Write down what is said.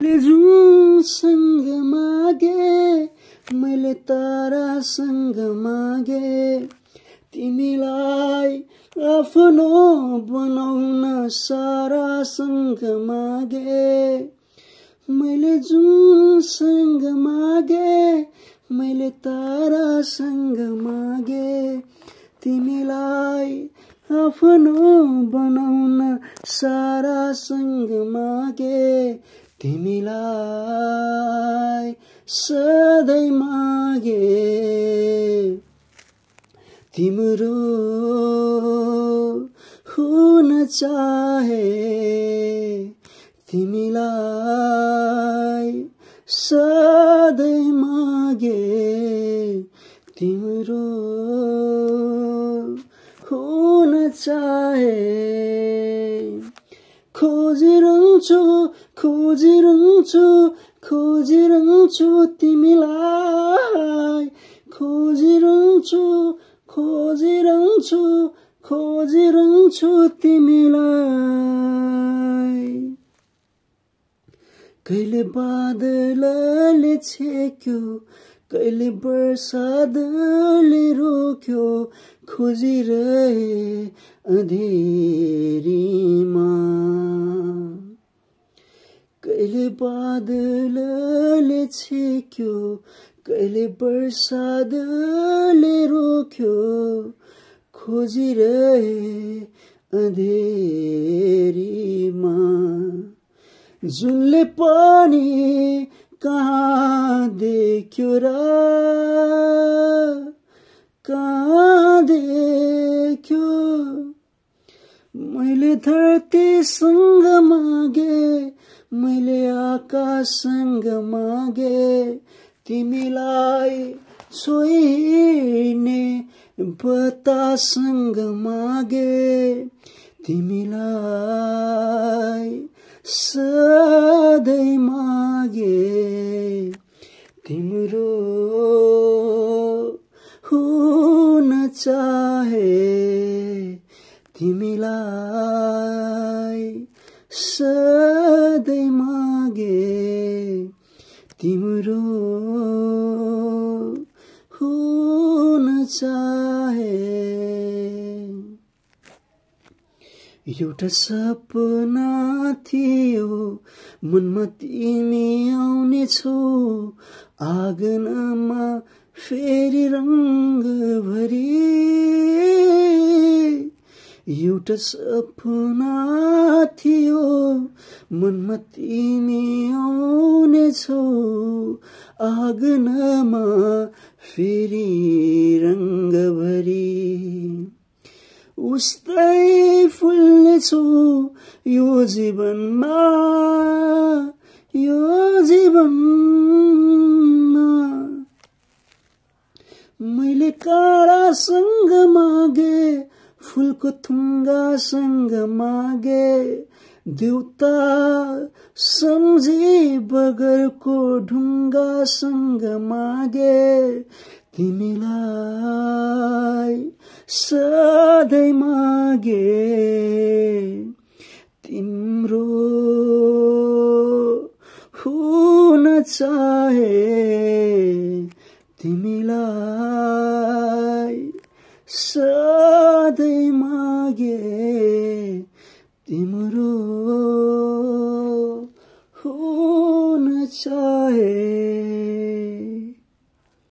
जुनसँग मागे मैले तारासँग मागे तिमीलाई आफ्नो बनाउन सारासँग मागे मैले जुनसँग मागे मैले तारासँग मागे तिमीलाई आफ्नो बनाउन सारासँग मागे तिमीलाई सधैँ मागे तिम्रो हुन चाहे तिमीलाई सधैँ मागे तिम्रो हुन चाहे खोजिरहन्छु तिमीलाई खोजिरहन्छु तिमीलाई कहिले बादलले छेक्यो कहिले वर्षाले रोक्यो खोजिरहे अँधेरीमा कहिले बादलले छेक्यो कहिले वर्षाले रोक्यो खोजिरहे अँधेरीमा जुनले पनि कहाँ देख्यो र कहाँ देख्यो मैले धरतीसँग मागे मैले आकाशसँग मागे तिमीलाई छोइने बतासँग मागे तिमीलाई सधैँ मागे तिम्रो हुन चाहे तिमीलाई सधैँ मागे तिम्रो हुन चाहे एउटा सपना थियो मनमा तिमी आउनेछौ आँगनमा फेरि रङ्गभरि एउटा सपना थियो मनमा तिमी आउनेछौ आँगनमा फेरि रङ्गभरि उस्तै फुल्नेछु यो जीवनमा मैले काँडासँग मागे फुलको थुङ्गासँग मागे देउता सम्झी बगरको ढुङ्गासँग मागे तिमीलाई सधैँ मागे तिम्रो हुन चाहे तिमीलाई सधैँ मागे तिम्रो हुन चाहे